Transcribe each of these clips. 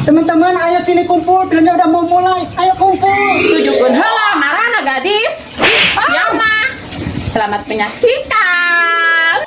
Teman-teman, ayo sini kumpul, filmnya udah mau mulai. Ayo kumpul. Tujukeun heula marana gadis. Siapa? Selamat menyaksikan.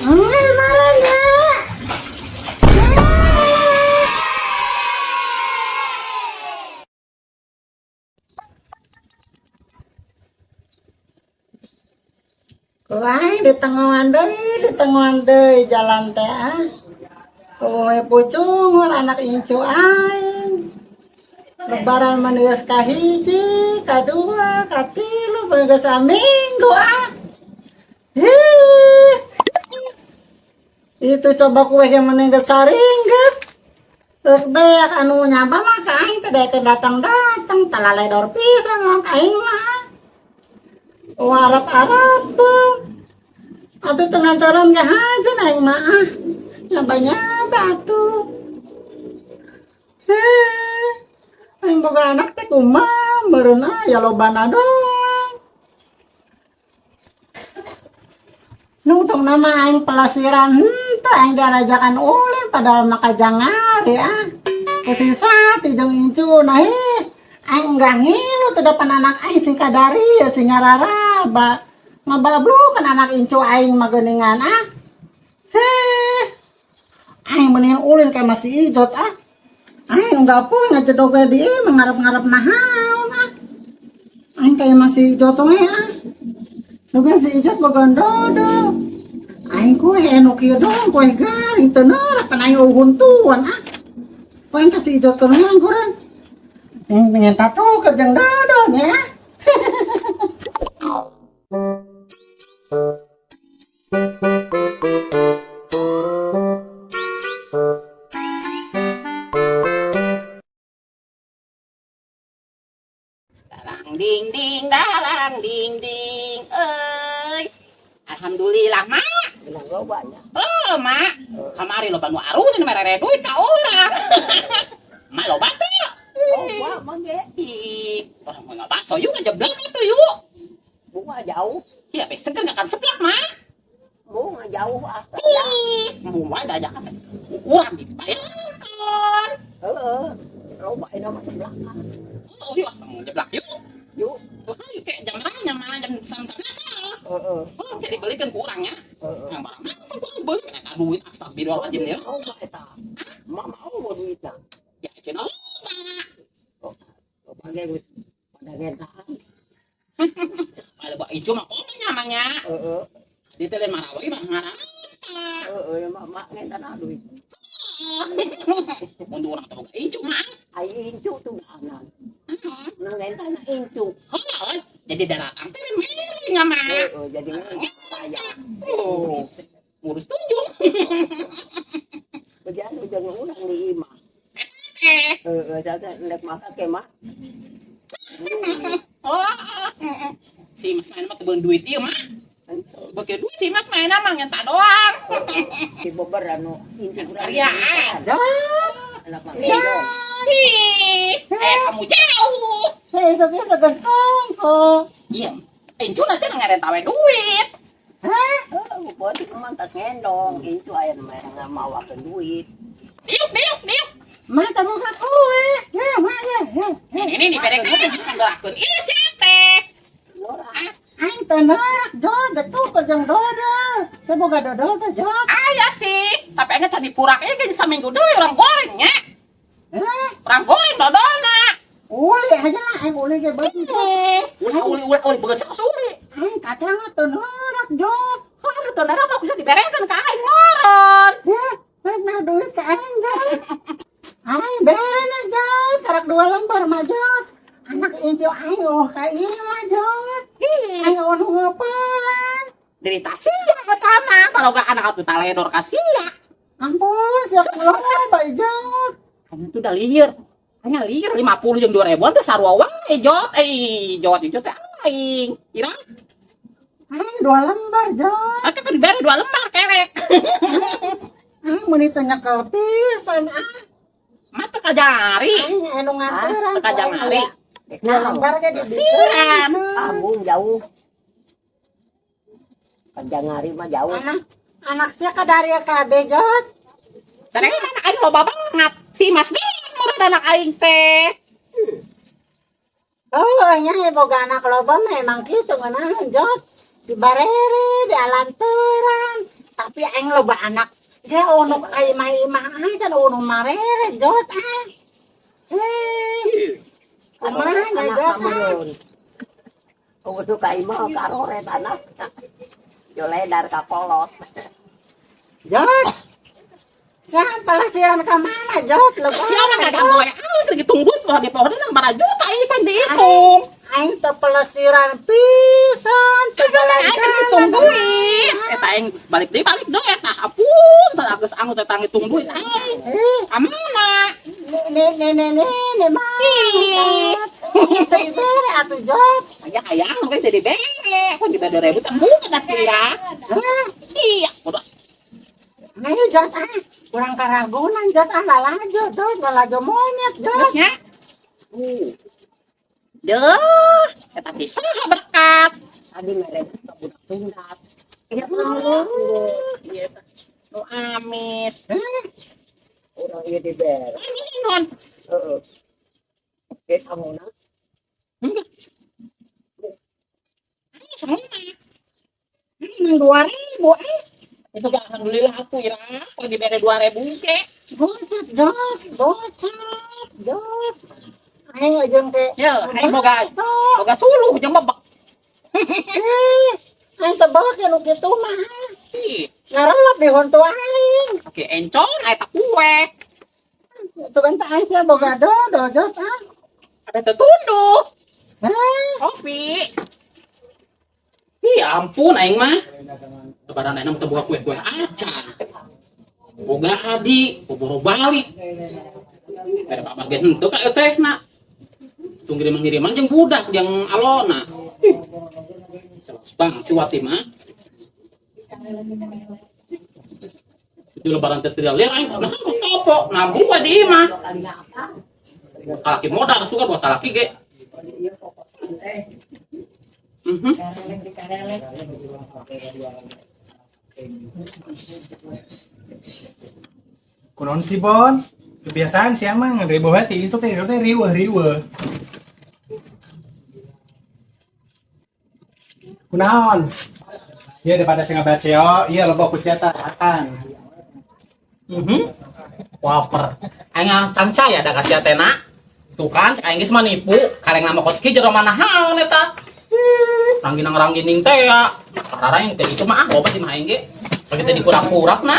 Marana. Wah, di tengoan deui jalan teh ah. Kowe pucungul anak incu aing. Lebaran mah geus kahiji, kadua, katilu, geus saminggu ah. Hih. Itu coba kue yang mending geus saringget. Terus beak anu nyaba mah ka aing teh daekeun datang-datang talaledor pisan mah ka aing mah. Warap-arapan. Atuh tengantaran ge hajan aing mah ah. Nyaba-nyaba atuh. Heh. Aing boga anak teh kumaha meureun aya lobana doang. Nungtung nama aing pelasiran henteu aing diarajakan ulin padahal mah kajangari ah. Kusisa ti jeung incu nah ih. Aing enggak ngilu teu depan anak aing sing kadari ya sing ngararaba. Ngabablukan anak incu aing mah geuningan ah. Heh. Aing mendingan ulin kayak masih ijot ah. Aing enggak poe ngajedog we di imah ngarep-ngarep nahaon ah. Aing kayak masih ijot we ah. Sugan si ijot boga dodol. Aing kue anu kieu doang kue garing teu neureut pan aing uhuntuan ah. Kue ka si ijot teh ngangguran. Aing pengen tatuker jeung dodol nya. Dalang ding ding dalang ding ding euy. Alhamdulillah, Mak. Menang loba nya. Oh, Mak. Kamari loba nu arunin merere duit ka urang. Mak loba teu? Loba mah ge. Ih, orang mah bakso yuk ngejeblak itu yuk. Bunga jauh. Iya, be seger nggak akan seplak, Mak. Bunga jauh ah. Ih, bunga diajakan. Urang dibayarkan. Heeh. Loba ini mah sebelakan. Oh, yuk, ngejeblak yuk. Yuk. Tuh, ayo kayak jam nanya mah jam 11. Heeh. Oh, kayak dibelikan ku urang ya. Heeh. Yang barang mah kan kurang beli eta duit astagfirullahaladzim ya. Loba eta. Mak mau mau duitna. Ya cenah loba. Loba ge geus pada ngentaan. Pada bawa ijo mah komo nya mah nya. Heeh. Di teh lain marawai mah ngaranta. Heeh, ya mak mak ngentaan duit. Mun urang teh boga incu mah. Ai incu tuh anan. Heeh. Nu ngentaan incu. Heuh, jadi daratang teh mere nya mah. Heeh, jadi saya. Oh, ngurus tunjung. Bejan ujung urang di imah. Eh. Heeh, saya ndek maka ke mah. Oh, si Mas main mah teu duit ieu mah. Beuki duit si Mas main mah ngenta doang. Si bober anu incu urang. Karyaan. Jalan. Anak mah. Jalan. Ih, kamu jauh. Hei, sok-sok geus kongko. Iya, incu na cenah ngarenta we duit. Hah? Heeh, beutik mah tas ngendong, incu aya nu mawakeun duit. Diuk, diuk, diuk. Mah teu boga kue. Ya, mah ya. Ya. Ini nih bedek teh ngerakeun ieu sia teh. Aing teu neurak, Jod, tuh jeung dodol. Saya boga dodol teh, Jod. Aya sih, tapi aing can dipurak ieu ge saminggu deui urang goreng nya. Eh, Urang goreng dodolna. Uli aja lah, aing uli ge beuki. Eh, uli uli uli uli beungeut sok uli. Aing kacang teu neurak, Jod. Aduh, teu neurak mah bisa diberekeun ka aing moron. Eh, rek mere duit ka aing, Jod. Aing bere na, Jod. Karak dua lembar mah, Jod. Anak incu aing oh ka imah, Jod. Aing euweuh nu ngeupelan. Dari sia eta mah, baroga anak atuh taledor ka sia. Ampun, sia loba, Jod. Aing tuh udah lieur. Hanya lieur 50 jeung 2000 teh sarua wae, Jod. Eh, Jod Jod teh aing. Ira, Aing dua lembar, Jod. aku kan dibere dua lembar kelek. Aing meuni teu nyekel pisan ah. Mata kajari. Aing anu nganteran. Teu kajangari. Dua lembar ge di Sian. Ambung jauh. Kajangari mah jauh. Anak anak sia ka dari kabeh, Jod. Dan aing anak aing loba banget. Si Mas deui murah anak aing teh. Oh, nya boga anak loba memang kitu ngeunaheun, Jod. Di barere, di alanteran. Tapi aing loba anak ge ono ka imah-imah aing kan ono marere, Jod ah. Hei. Kumaha nya, Anak Jod kamu ah? yun. Oh, tuh ka imah karoret anak. Joledar ka kolot. Jod. Siapa pelesiran ka mana, Jod? Lebaran, Siapa nggak ganggu aing lagi tungguin poho di poho nang bara juta ini pan dihitung. Aing teu pelesiran pisan, teu Aing kan hitung duit. Eta aing balik deui eta ampun, tah geus anggut eta ngitung duit aing. Eh, Ka mana? nih nih nih nih nih nih mah. Ih. Teu dibere atuh, Jod. Aya aya we teh dibere. Kan dibere 2000 teh buka atuh ya. Hah? Iya, bodoh. Ayo, Jod ah. Kurang karagunan, Jod ah, lalajo, Jod, lalajo monyet, Jod. Geus nya. Duh, eta bisa berkat. Tadi mere ka budak tunggat. Ya Allah. Iya, nu amis. Eh, Urang ieu dibere. Ini non. Heeh. Oke, kamu na. Enggak. Semua. Ini 2000 eh. Itu gak alhamdulillah aku ya. Kalau dibere 2000 ke. Gocap, Jod, gocap, Jod. Aing jeung ke. Ya, aing boga boga suluh jeung bebek. Eh, aing teu bawa ke nu kitu mah. Ih, Ngarelap di huntu aing. oke encon eta kue. Itu kan teh aing sia boga dodol, Jod ah. Ada tertunduh. Eh, Kopi. Ih, ampun aing mah. Lebaran aing mah teu boga kue-kue acan. Boga adi, boboro balik. Ada pak bagian henteu ka teh na. Tunggu ngiriman jeung budak jeung alona. Ih. Jelas banget si Wati mah. Itu lebaran teh tidak liar aing nah ku topo nabung we di imah. Salaki modal suka bawa salaki ge. Mhm. Kunaon sih, Bon? Kebiasaan sih emang ribuh hati itu teh riweuh riweuh. Kunaon? Ya daripada sing ngabaceo, iya loba ku sia akan. Mhm. Waper. Aing cancaya da ka sia teh na. Tuh kan aing geus mah nipu, kareng nama koski jero mana haon eta. Rangginang-ranggining teh ya. Kararaing teh itu mah ah loba sih mah aing ge. Pake teh dikurak-kurak na.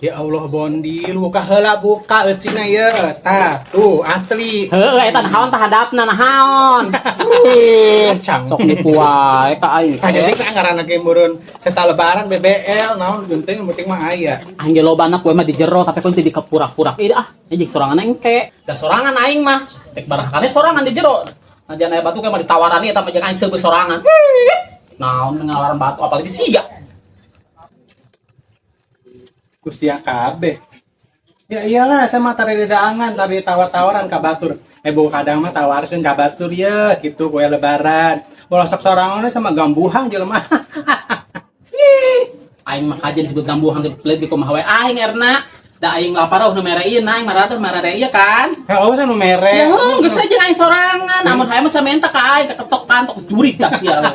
Ya Allah Bondi, lu buka heula buka eusina ye. Tah, tuh asli. Heuh eta naon tah hadapna naon. Kacang. Sok nipu wae ka aing. Ah, jadi kan ngaranna ge meureun sesa lebaran BBL naon genting penting mah aya. Aing ge loba anak kue mah di jero tapi kun teu dikepurak-purak. Ih ah, jeung sorangan engke. Da sorangan aing mah. Rek barakane sorangan di jero. Najan aya batu ke mah ditawarani eta mah jeung aing seubeuh sorangan. Naon ngalaran batu apalagi sia. Ku sia kabeh. Ya iyalah sama tari daangan, tari tawar-tawaran ka batur. Eh bu kadang mah tawarkeun ka batur ye gitu kue lebaran. Ulah sok sorangan sama gambuhang jelema. Aing mah kajen disebut gambuhang teh pelit di kumaha wae aing erna. Da aing lapar oh nu mere ieu na aing marah mere ieu kan. Ya oh nu mere. Ya heuh geus aja aing sorangan. Namun hayang mah samenta ka aing ketok pantok jurig tak sia.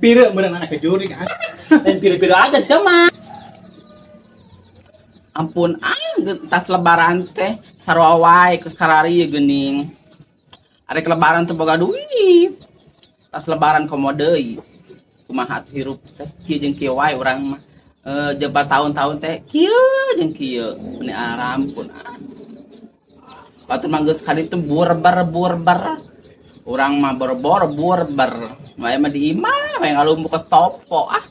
Pire meureun anak kejuring ah. Lain pire-pire aja siapa? Ampun ah, tas lebaran teh sarua wae geus karari geuning. Arek lebaran teu boga duit. Tas lebaran komo deui. Kumaha atuh hirup teh kieu jeung kieu wae urang mah. Jebat tahun-tahun teh kieu jeung kieu. Meni arampun ah. Batur mah geus kali itu burber burber. Urang mah boro-boro burber. Wae mah di imah wae ngalumpuk ke topo ah.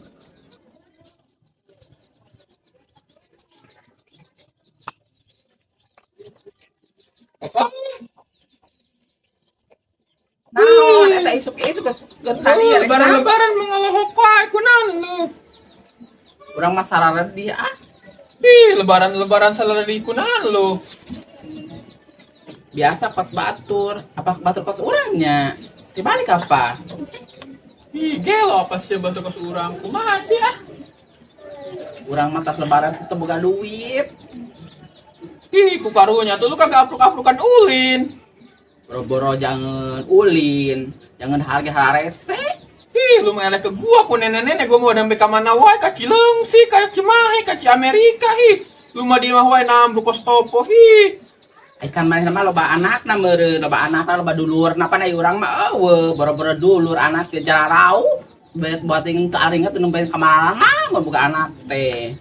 Naon eta isuk-isuk geus kali ya. Lebaran-lebaran mengohok wae kunaon lu. Urang mah sararedih ah. Ih, lebaran-lebaran sararedih kunaon lu. Biasa kos batur, apa batur kos urangnya? Dibalik apa? Ih, gelo apa sih batur kos urang? Kumaha sih ah? Urang mah tas lebaran teu boga duit. Ih, ku karunya tuh lu kagak apruk-aprukan ulin. Boro-boro jangan ulin, jangan harga harese. Ih, lu mah eleh ke gua ku nenek-nenek gua mau sampai ka mana wae ka Cileungsi, ka Cimahi, ka Ciamerika ih. Lu mah di imah wae nambuk kos topo ih. Ikan maneh mah loba anakna meureun, loba anakna loba dulurna pan ai urang mah eueuh, boro-boro dulur anak ge jararau. Bet buat ingin ke aringat nembe ka mana mah boga anak teh.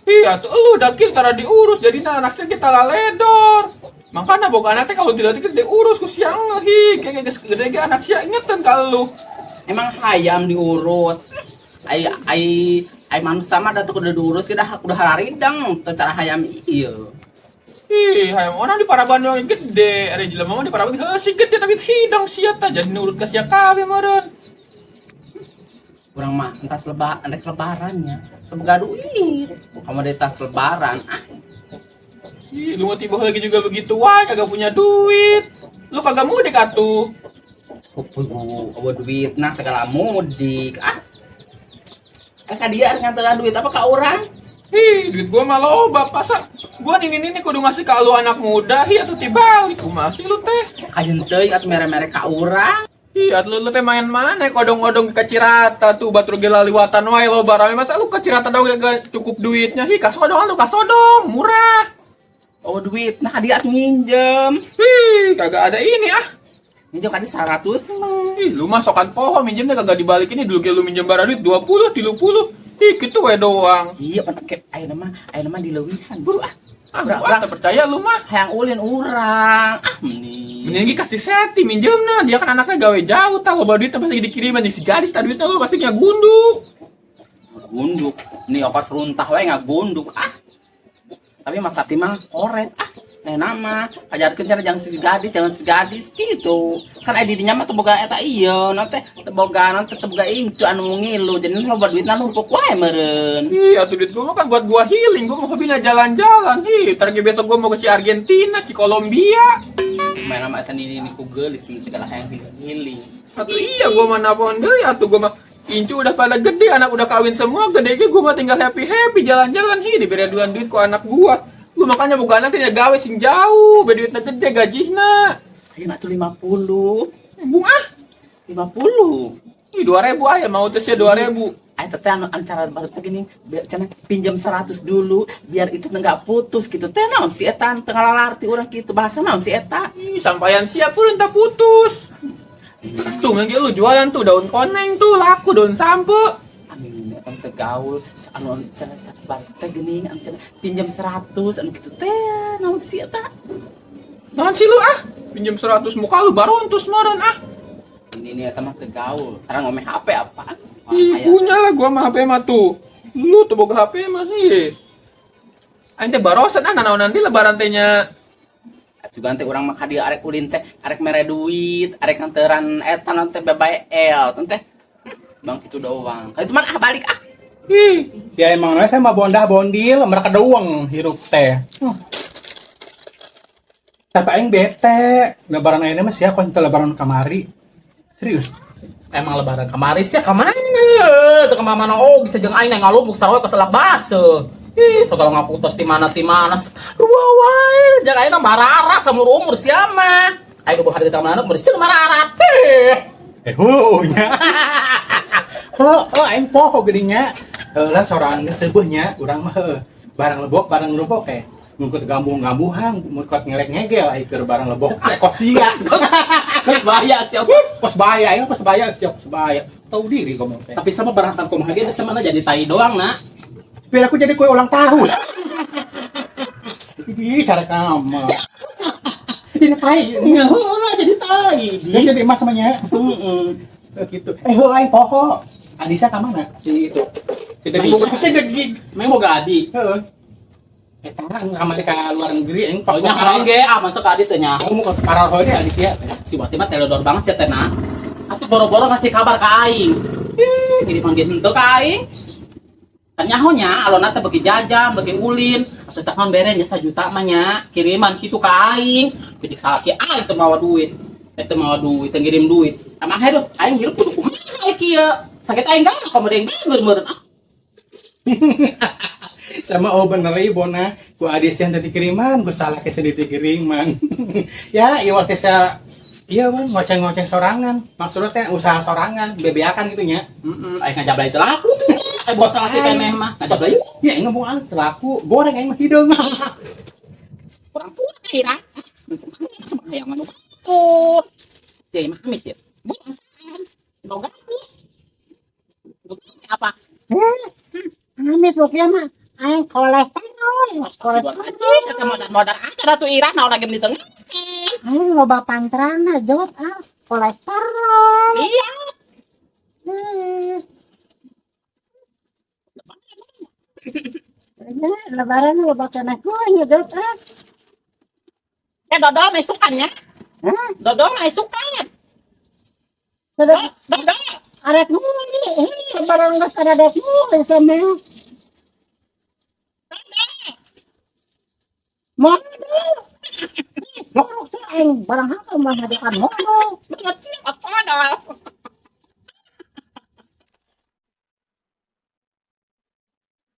Ih, atuh elu dakil tara diurus jadina anak sia kita laledor. Makanya boga anak teh kalau tidak dikit diurus ku siang hi, kayak geus gede ge anak sia ingetan ka lu. Emang hayam diurus. Ai ai ai manusia mah da teu kudu diurus ge dah kudu hararidang teu cara hayam ieu. Ih, hayam orang di Paraban yang gede, ari jelema mah di Paraban heuh sih gede tapi hidang sia tah jadi nurut ka sia kabeh meureun. Urang mah entas rek lebarannya, teu boga duit. Kamu di tas lebaran ah. Ih, lu mah tiba lagi juga begitu wae kagak punya duit. Lu kagak mudik atuh. Eueuh duit nah segala mudik ah. Ka dia nganteran duit apa ka urang? Ih, duit gua mah loba, masa gua nini-nini kudu ngasih ka lu anak muda, hi atuh tibalik kumaha sih lu teh? Kajeun teuing atuh mere-mere ka urang. Ih, atuh lu teh main mana kodong-kodong ke Cirata tuh batur ge laliwatan wae loba rame, masa lu ke Cirata dong gak cukup duitnya? Hi, kasodong lu kasodong, murah. Oh duit, nah dia atuh nginjem. Ih, kagak ada ini ah. Minjem kali 100 mah. Ih, lu mah sokan poho minjemnya kagak dibalikin ini dulu ge lu minjem bara duit 20, 30. Ih, gitu we doang. Iya, pan ke ayeuna mah dileuwihan. Buru ah. Ah, Urang, gua tak percaya lu mah. Hayang ulin urang. Ah, mending. Mending ge kasih Seti minjemna, dia kan anaknya gawe jauh tah loba duitnya pasti dikiriman jeung si gadis tah duitnya lu pasti ngagunduk. Gunduk. Nih opas runtah wae ngagunduk ah. Tapi Mas Sati mah koret ah. Nah nama ajarkeun cara jangan si gadis, jangan si gadis gitu. Kan ai didinya mah teu boga eta ieu, naon teh teu boga, naon teh teu boga incu anu ngilu. Jadi loba duitna numpuk wae meureun. Ih, atuh duit gua mah kan buat gua healing, gua mau hobina jalan-jalan. Ih, ntar ge besok gua mau ke Ci Argentina, Ci Kolombia. Main nama eta nini ku geulis mun segala hayang healing. Atuh iya gua mah napon deui atuh gua mah incu udah pada gede, anak udah kawin semua, gede ge gua mah tinggal happy-happy jalan-jalan. Hi, diberi duit duit ku anak gua. Gua makanya boga anak teh gawe sing jauh, be duitna gede gajihna. Ayeuna atuh 50. Bung ah. 50. Ih, 2000 aya mau teh sia 2000. Ay, teteh anu cara baru teh gini, biar cenah pinjam 100 dulu biar itu nggak putus gitu. Teh naon si eta teu ngalalarti urang kitu bahasa naon si eta? Ih, sampaian sia pun entah putus. Tuh, yang lu jualan tuh daun koneng tuh laku daun sampe. Amin, eta teh gaul anu cenah baru teh gini, anu cenah pinjam 100 anu kitu teh naon si eta? Naon sih lu ah? Pinjam 100 muka lu barontus meureun ah. Ini nih eta mah teu gaul. Sekarang ngomeh HP apaan? Ih, punya lah gua mah HP mah tuh. Lu tuh boga HP mah sih. Aing teh barosan ah nanaon nanti lebaran teh nya. Sugan teh urang mah ka dieu arek ulin teh, arek mere duit, arek nganteran eta naon teh babae el, teh. Bang itu doang. Ka itu mah ah balik ah. Ih, Ya emang saya mah bondah bondil, mereka doang hirup teh. Tapi aing bete, lebaran ayeuna mah sia kok henteu lebaran kamari. Serius. Emang lebaran kamari sia ka mana? Teu ka mana oh bisa jeung aing ngalumpuk sarua ke selak base. Ih, segala ngaputos di mana di mana. Rua wae, jeung aing mararat samur umur sia mah. Aing boga harita mana umur sia mararat. Heh. Hu nya. Heuh, aing poho geuning nya. Heuh lah sorangan geus seubeah nya, urang mah heuh. Barang lebok, barang lebok eh. Ngukut gambuh-gambuhan, ngukut ngelek-ngegel ai keur barang lebok teh kos sia. Kos bahaya siapa? Kos bahaya, aing kos bahaya, siap kos bahaya. Tahu diri kamu teh. Tapi sama barangkan kumaha ge sama jadi tai doang nak. Biar aku jadi kue ulang tahun. Ih, cara kamu. Ini tai. Nggak, lah jadi tai. Dia jadi emas namanya. Heeh. Eh, gitu. Eh, heuh aing poho. Adisa ka mana? Si itu. Si Degig. Si Degig. Memang boga adi. Heeh. Eta kamari ka luar negeri aing Oh, nya aing ge ah masuk ka adi teh nya. Aku mau ke parah ge Aditya. Si Wati mah teledor banget sih teh nah. Atuh boro-boro ngasih kabar ka aing. Ih, jadi panggil henteu ka aing. Kan nyaho nya alona teh bagi jajan, bagi ulin. Asuh teh naon bere nya sajuta mah nya, kiriman kitu ka aing. Pitik salaki aing teu mawa duit. Eh teu mawa duit, teu ngirim duit. Emang hidup aing hirup kudu kumaha kieu. Sakit aing galak komo deung bager meureun. Ah, Sama oh bener ieu bona ku Aditya tadi kiriman, ku salah ke sendiri kiriman. Ya, ieu teh sa iya bang, ngoceng-ngoceng sorangan. Maksudnya teh usaha sorangan, bebeakan gitu nya. heeh, aing ngajablay teu laku tuh. Aing bos salaki keneh mah. Ngajablay Ya, aing ngomong ah, telaku, goreng aing mah hideung. kurang kurang kira. Sembahyang anu takut. Jadi mah amis ya. Bukan saan. Bau gabus. Apa? Amis buktinya mah aing kolesterol, kolesterol. Saya modal modal aja ratu Ira naon lagi di tengah. Aing loba pantrana jawab ah kolesterol. Iya. Hmm. Ya, lebaran loba kena kue jawab ah. Eh dodol masukan ya. Hah? Dodol masukan. Sudah Dodol. arek nguli, lebaran geus ada dek nguli sama. Modal. Ngorok tuh aing barang haka mah hadekan modal.